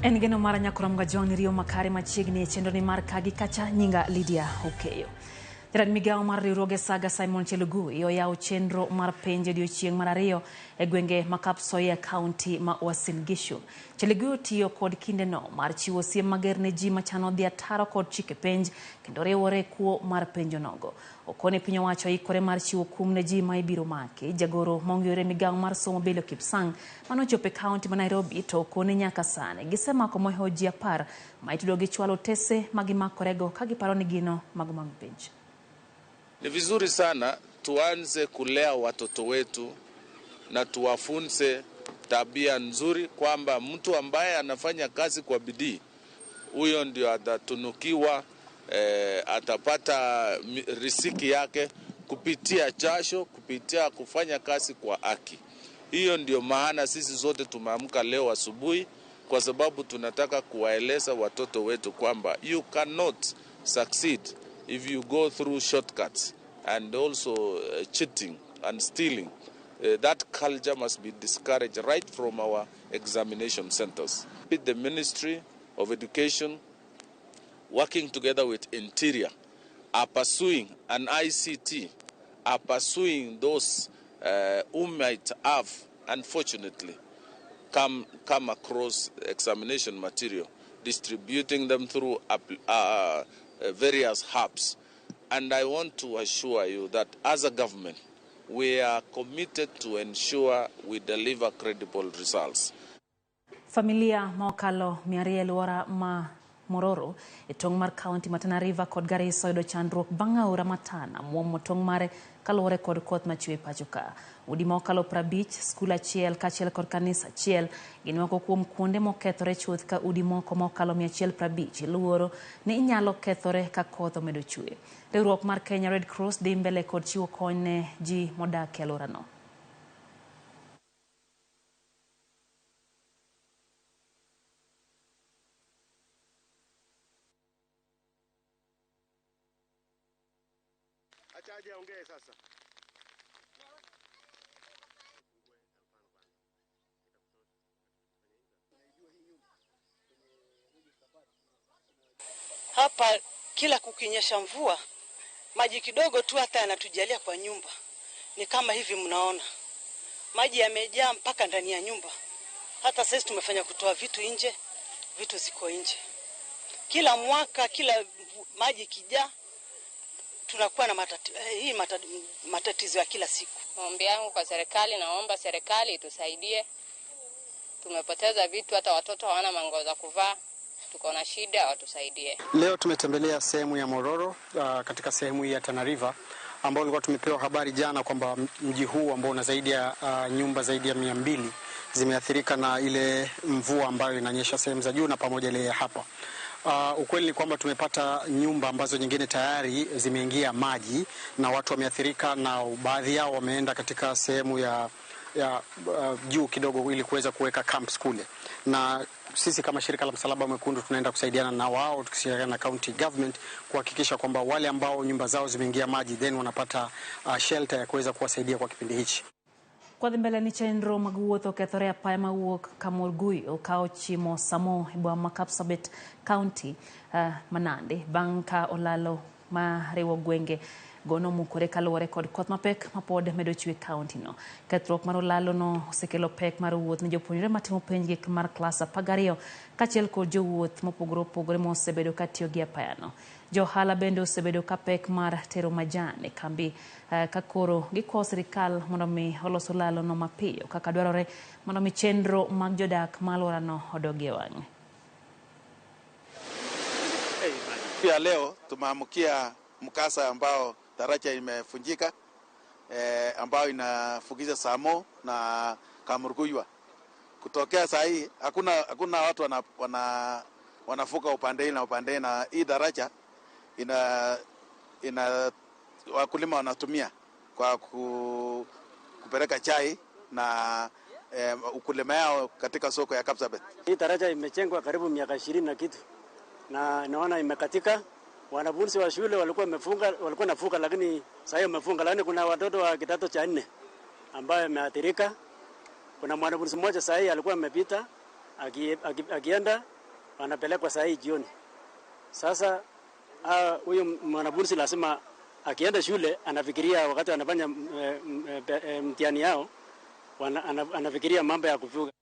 En geno mara nyakora Mgajwang' ni riyo makare machiegni e chenro ni mar kagi kacha nyinga Lydia Okeyo. Jatend migawo mar riwruoge Saga Simon Chelugui oyawo chenro mar penj odiochieng' mar ariyo e gwenge ma Kapsoya kaunti ma Uasin Gishu. Chelugui otiyo kod kindeno mar chiwo siem mager ne ji machano dhi ataro kod chike penj kendo riwore e kuo mar penjo nogo. Okone piny owacho ikore mar chiwo kum ne ji ma ibiro maki. Jagoro mong'iyore migawo mar somo Belio Kipsang manochopo e kaunti ma Nairobi to okone nyaka sani gisemako mohewo ji 10 ma itudo gi chwalo otese ma gimakorego ka giparo ni gino mago mag penj. Ni vizuri sana tuanze kulea watoto wetu na tuwafunze tabia nzuri kwamba mtu ambaye anafanya kazi kwa bidii huyo ndio atatunukiwa, atapata riziki yake kupitia jasho, kupitia kufanya kazi kwa haki. Hiyo ndio maana sisi zote tumeamka leo asubuhi, kwa sababu tunataka kuwaeleza watoto wetu kwamba you cannot succeed if you go through shortcuts and also cheating and stealing. That culture must be discouraged right from our examination centers. The Ministry of Education, working together with Interior, are pursuing an ICT, are pursuing those who might have, unfortunately, come across examination material, distributing them through various hubs. And I want to assure you that as a government, we are committed to ensure we deliver credible results. Familia maokalo 200 alwora ma Mororo e tong' mar kaunti ma Tana River kod Garissa oyudo chandruok bang' aora ma Tana muomo tong' mare kaluwore kod koth machwe pacho ka. Udi ma okalo 50, skul achiel kaachiel kod kanisa achiel gin moko kuom kuonde mokethore chuth ka udi moko ma okalo 150 iluoro ni inyalo kethore ka koth omedo chwe. Riwruok mar Kenya Red Cross dhi mbele kod chiwo kony ne ji modak e alworano. Hapa kila kukinyesha mvua maji kidogo tu hata yanatujalia kwa nyumba. Ni kama hivi mnaona maji yamejaa mpaka ndani ya nyumba. Hata sisi tumefanya kutoa vitu nje, vitu ziko nje. Kila mwaka kila maji ikijaa tunakuwa na matatizo ya kila siku. Maombi yangu kwa serikali, naomba serikali itusaidie. Tumepoteza vitu, hata watoto hawana manguo za kuvaa. Tuko na shida, watusaidie. Leo tumetembelea sehemu ya Mororo, katika sehemu hii ya Tana River ambao tulikuwa tumepewa habari jana kwamba mji huu ambao una zaidi ya nyumba zaidi ya 200 zimeathirika na ile mvua ambayo inanyesha sehemu za juu na pamoja ile hapa. Ukweli ni kwamba tumepata nyumba ambazo nyingine tayari zimeingia maji na watu wameathirika, na baadhi yao wameenda katika sehemu ya juu kidogo ili kuweza kuweka camps kule. Na sisi kama shirika la Msalaba Mwekundu tunaenda kusaidiana na wao tukishirikiana na county government kuhakikisha kwamba wale ambao nyumba zao zimeingia maji then wanapata shelter ya kuweza kuwasaidia kwa kipindi hichi. Kwa mbele ni chenro mag wuoth okethore apaya mawuok Kamurguyo ka ochimo Samo e boma ma Kapsabet County Manandi bang' ka olalo mariwo gwenge go nomukore kaluwore kod koth mapek mapod medo chwe kaunti no. Kethruok mar olalo no osekelo pek mar wuoth ne jopuonjre matimo penj gik mar klas 12 kaachiel kod jowuoth mopogore opogore mosebedo katiyo gi apayano. Jo ohala bende osebedo ka pek mar tero majan e kambi ka koro gikwayo sirikal mondo mi olos olalo no mapiyo kaka dwarore mondo mi chenro mag jodak ma alworano odog e wang'e. Pia leo tumeamkia mkasa ambao daraja imefunjika, ambao inafukiza Samo na Kamurguywa. Kutokea saa hii hakuna watu wanafuka upande na upande, na hii daraja ina wakulima wanatumia kwa kupeleka chai na ukulima yao katika soko ya Kapsabet. Hii daraja imejengwa karibu miaka 20 na kitu na naona imekatika. Wanafunzi wa shule walikuwa wamefunga, walikuwa nafuka, lakini sasa wamefunga. Lakini kuna watoto wa kidato cha 4 ambao wameathirika. Kuna mwanafunzi mmoja sasa alikuwa amepita akienda wanapelekwa saa hii jioni. Sasa huyo mwanafunzi lazima akienda shule anafikiria wakati anafanya mtihani yao, anafikiria mambo ya kuvuka.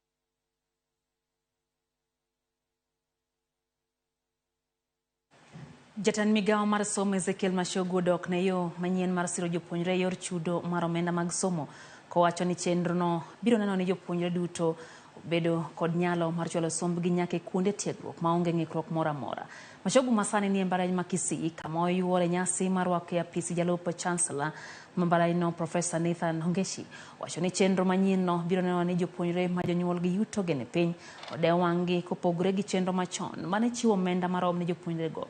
Jatend migao mar somo Ezekiel Machogu odok ne yo manyien mar siro jopuonjre e yor chudo mar omenda mag somo kowacho ni chenrono biro neno ni jopuonjre duto bedo kod nyalo mar chwalo sombgi nyaka e kuonde tiegruok maonge ng'ikruok moro amora. Machogu masani ni e mbalariany ma Kisii kama oyuore nyasi mar rwako e apisi jalup chancellor ma mbalarianyno Profesa Nathan Ongechi wacho ni chenro manyienno biro neno ni jopuonjre ma jonyuolgi yuto gi ni piny odew wang'gi kopogore gi chenro machon mane chiwo omenda marom ne jopuonjrego.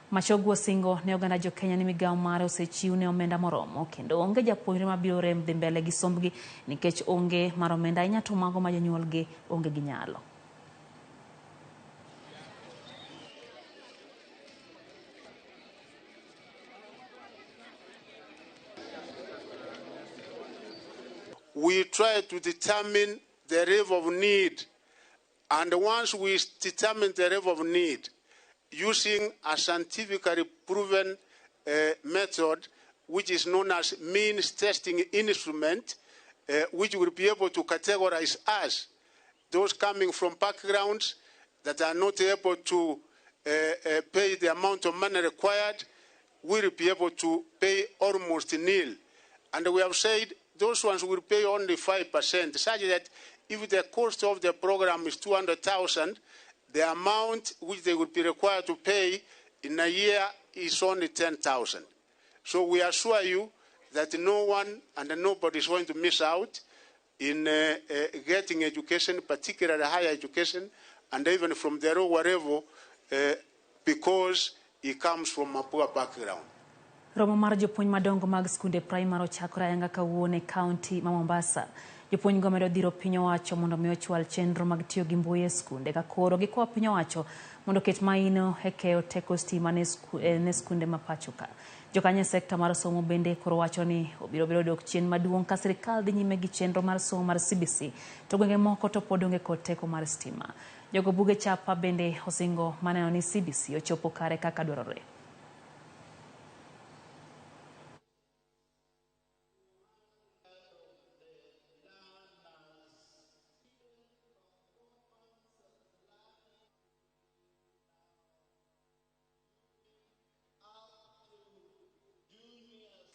Machogu osingo ne oganda jo Kenya ni migao mare osechiw ne omenda moromo kendo onge japuonjre mabiro rem dhi mbele gi sombgi nikech onge mar omenda ahinya to mago ma jonyuolgi onge gi nyalo. We try to determine the level of need, and once we determine the level of need, using a scientifically proven method, which is known as means testing instrument, which will be able to categorize us, those coming from backgrounds that are not able to pay the amount of money required, will be able to pay almost nil. And we have said those ones will pay only 5%, such that if the cost of the program is 200,000, the amount which they will be required to pay in a year is only 10,000. So we assure you that no one and nobody is going to miss out in getting education, particularly higher education, and even from the lower level, because it comes from a poor background. Romo mar jopuonj madongo mag skunde primary ochakore ayanga kawuono e kaunti ma Mombasa. Jopuonj go medo dhiro piny owacho mondo mi ochwal chenro mag tiyo gi mbui e skunde ka koro gikwa piny owacho mondo oket maino e keyo teko stima ne skunde ma pacho ka. Jokanyo e sekta mar somo bende koro wacho ni obiro bedo dok chien maduong' ka sirikal dhi nyime gi chenro mar somo mar CBC to gwenge moko to pod onge kod teko mar stima. Jogo buge chapa bende osingo maneno ni CBC ochopo kare kaka dwarore.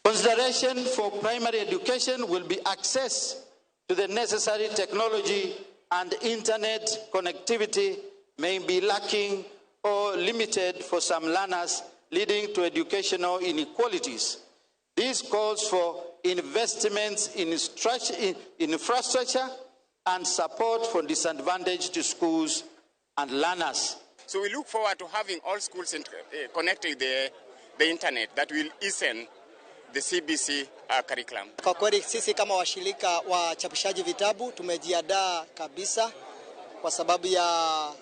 Consideration for primary education will be access to the necessary technology and internet connectivity may be lacking or limited for some learners, leading to educational inequalities. This calls for investments in infrastructure and support for disadvantaged schools and learners. So we look forward to having all schools connected the internet that will easen the CBC curriculum. Kwa kweli sisi kama washirika wa chapishaji vitabu tumejiandaa kabisa kwa sababu ya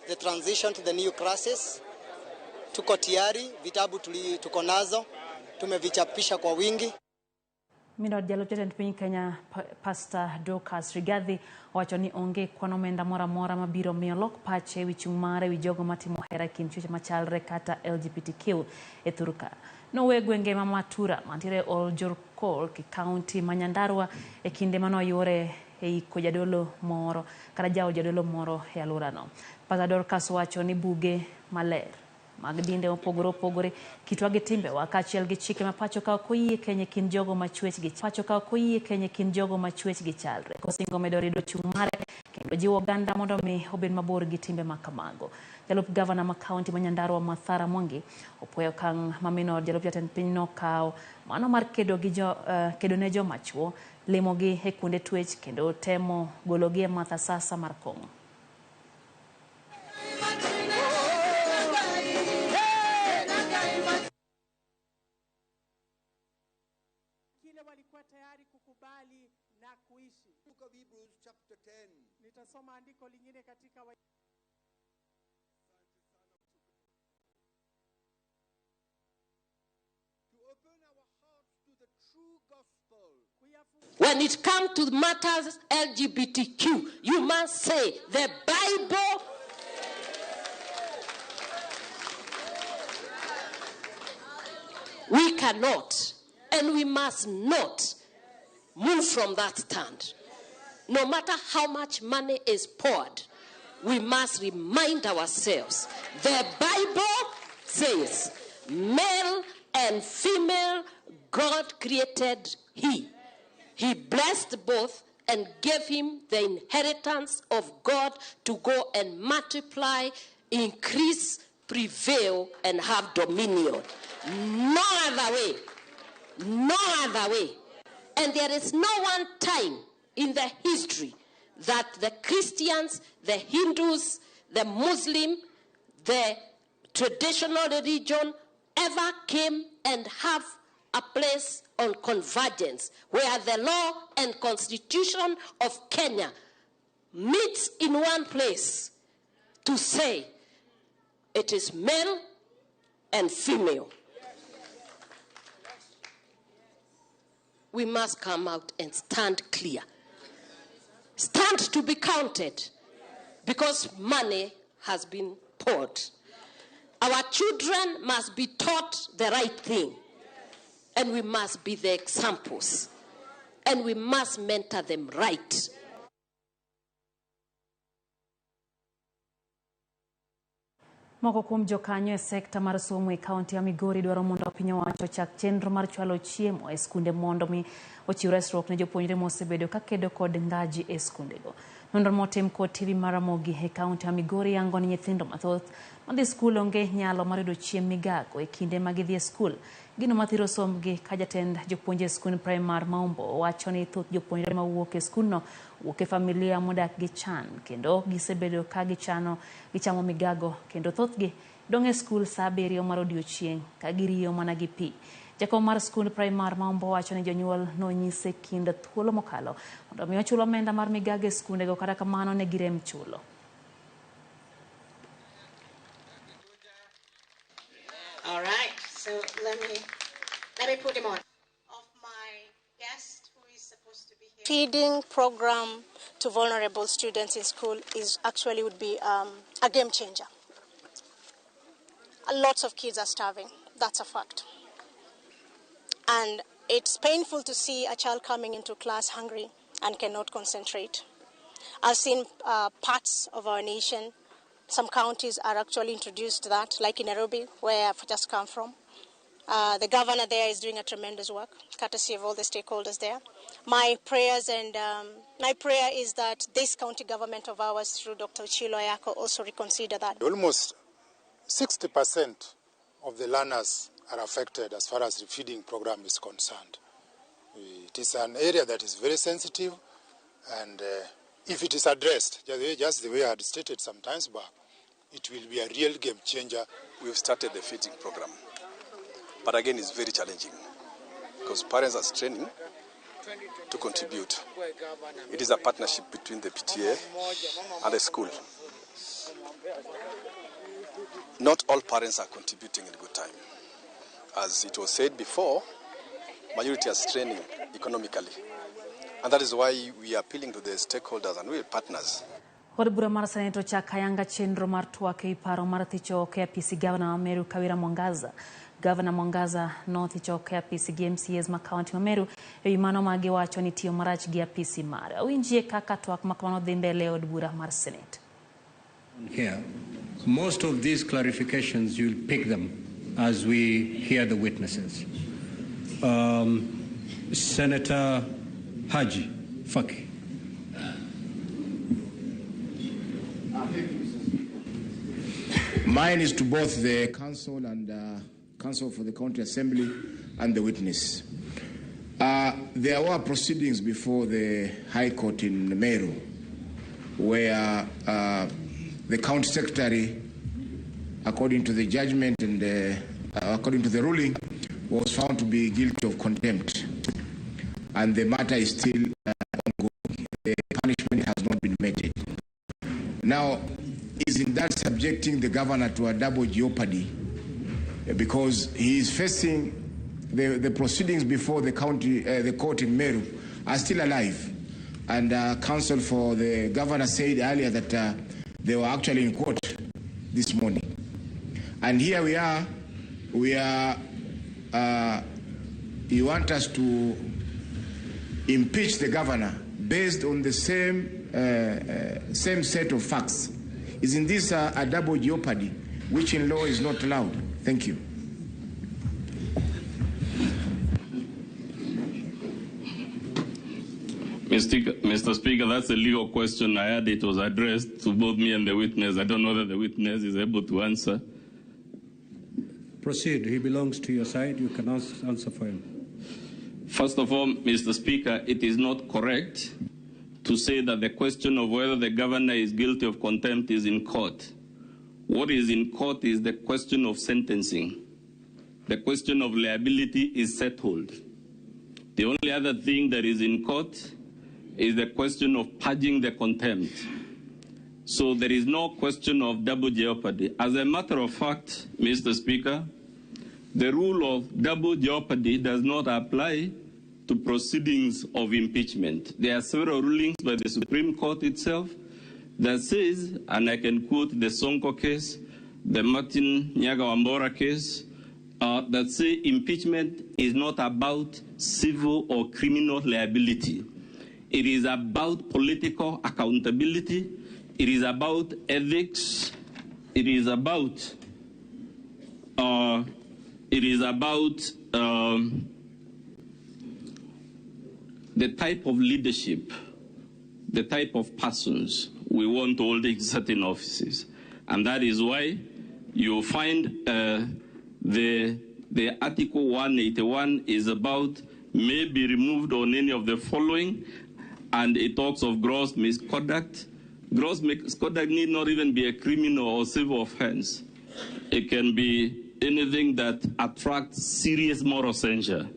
the transition to the new classes. Tuko tayari, vitabu tuko nazo, tumevichapisha kwa wingi. Mino jalup jatend piny Kenya Pastor Dorcas Rigathi owacho ni onge kwan omenda moro amora mabiro miyo lok pache ewi chung' mare ewi jogo matimo hera e kind chuech machalre kata LGBTQ e thurka. Nowe gwenge ma Matura mantiere Oljorkol e kaunti ma Nyandarua e kinde manoyuore e iko jadolo moro kata jaod jadolo moro e alworano. Pastor Dorcas wacho ni buge maler mag dinde mopogore opogore, kitwa gi timbewa kaachiel gi chike ma pacho ka ok oyie keny e kind jogo ma chwechgi pacho ka ok oyie keny e kind jogo ma chwechgi chalre. Kosingo medo rido chung' mare kendo jiwo oganda mondo mi obed mabor gi timbe ma kamago. Jalup gavana ma kaunti ma Nyandarua Mathara Mwangi opuoyo okang' ma min od jalup jatend piny nokawo mano mar kedo gi kedo ne joma chuo, limogi e kuonde twech kendo temo gologi e math asasa mar kong'o. Walikuwa tayari kukubali na kuishi. Book of Hebrews chapter 10. Nitasoma andiko lingine katika To open our hearts to the true gospel. When it comes to matters LGBTQ, you must say the Bible cannot and we must not move from that stand. No matter how much money is poured, we must remind ourselves. The Bible says, male and female, God created he. He blessed both and gave him the inheritance of God to go and multiply, increase, prevail, and have dominion. No other way. No other way. And there is no one time in the history that the Christians, the Hindus, the Muslim, the traditional religion ever came and have a place on convergence where the law and constitution of Kenya meets in one place to say it is male and female. We must come out and stand clear. Stand to be counted, because money has been poured. Our children must be taught the right thing, and we must be the examples, and we must mentor them right. Moko kuom jokanyo e sekta mar somo e kaunti ya Migori dwaro mondo piny owacho ochak chenro mar chwalo chiemo e skunde mondo mi ochiw resruok ne jopuonjre mosebedo kakedo kod ngaji e skundego. Nonro motim kod TV mar Ramogi e kaunti ya Migori yango ni nyithindo mathoth madhi skul onge nyalo mar yudo chiemb migago e kinde ma gidhi e skul. Gino mathiro sombgi ka jatend jopuonje e skund primar Maumbo wacho ni thoth jopuonjre mawuok e skundno wuok e familia modak gi chan kendo gisebedo ka gichamo migago kendo thothgi dong' e skul saa 7 mar odiochieng' ka giriyo mana gi pi. Jakom mar skund primar Maumbo wacho ni jonyuol nonyise kind thuolo mokalo mondo mi ochul omenda mar migago e skundego, kata kamano ne girem chulo. All right, so let me put him on. Of my guest who is supposed to be here. Feeding program to vulnerable students in school is actually would be a game changer. Lots of kids are starving. That's a fact. And it's painful to see a child coming into class hungry and cannot concentrate. I've seen parts of our nation. Some counties are actually introduced to that, like in Nairobi, where I've just come from. The governor there is doing a tremendous work, courtesy of all the stakeholders there. My prayers and my prayer is that this county government of ours, through Dr. Ochilo Ayako, also reconsider that. Almost 60% of the learners are affected as far as the feeding program is concerned. It is an area that is very sensitive, and if it is addressed, just the way I had stated some times back, it will be a real game changer. We've started the feeding program, but again, it's very challenging because parents are straining to contribute. It is a partnership between the PTA and the school. Not all parents are contributing in good time. As it was said before, majority are straining economically. And that is why we are appealing to the stakeholders and we partners. Od bura mar Senet ochako ayanga chenro mar twak e paro mar thicho oko e apisi gavana ma Meru Kawira Mwangaza. Gavana Mwangaza nothicho oko e apisi gi MCAs ma kaunti ma Meru ewi mano ma giwacho ni tiyo marach gi apisi mare. Awinjie kaka twak ma kamano dhi mbele e od bura mar Senet. Here, most of these clarifications, you'll pick them as we hear the witnesses. Senator Haji Faki. Mine is to both the council and council for the county assembly and the witness. There were proceedings before the High Court in Meru where the county secretary, according to the judgment and according to the ruling, was found to be guilty of contempt. And the matter is still ongoing. The punishment has not been meted. Now, isn't that subjecting the governor to a double jeopardy? Because he is facing the proceedings before the county, the court in Meru are still alive. And counsel for the governor said earlier that they were actually in court this morning. And here we are You want us to impeach the governor based on the same set of facts. Isn't this a double jeopardy, which in law is not allowed? Thank you. Mr. Speaker, that's a legal question. I heard it was addressed to both me and the witness. I don't know that the witness is able to answer. Proceed. He belongs to your side. You can answer for him. First of all, Mr. Speaker, it is not correct to say that the question of whether the governor is guilty of contempt is in court. What is in court is the question of sentencing. The question of liability is settled. The only other thing that is in court is the question of purging the contempt. So there is no question of double jeopardy. As a matter of fact, Mr. Speaker, the rule of double jeopardy does not apply to proceedings of impeachment. There are several rulings by the Supreme Court itself that says, and I can quote the Sonko case, the Martin Nyaga Wambora case, that say impeachment is not about civil or criminal liability. It is about political accountability. It is about ethics. It is about the type of leadership, the type of persons we want holding certain offices. And that is why you find the Article 181 is about may be removed on any of the following, and it talks of gross misconduct. Gross misconduct need not even be a criminal or civil offense. It can be anything that attracts serious moral censure.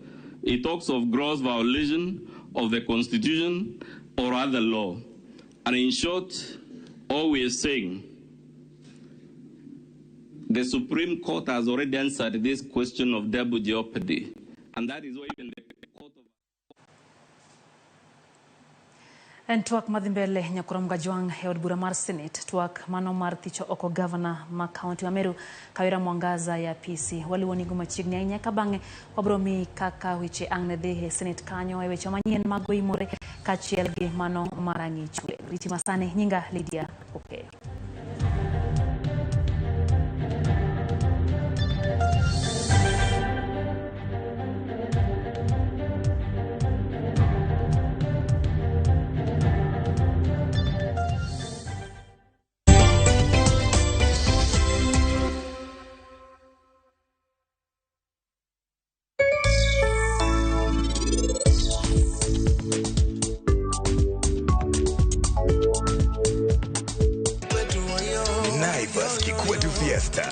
It talks of gross violation of the Constitution or other law. And in short, all we are saying, the Supreme Court has already answered this question of double jeopardy. And that is why even the Court of... En twak madhi mbele Nyakurom Gajwang' e od bura mar Senate, twak mano mar thicho oko gavana ma kaunti ma Meru Kawira Mwangaza ya PC. Waluwonigo machiegni ahinya ka bang'e wabiro miyi kaka weche ang' ne dhi e Senate kanyo e weche manyien mag oimore kaachiel gi mano mar ang'ich. Riti masani, nyinga Lydia Okeyo. Naivas Kikwetu Fiesta.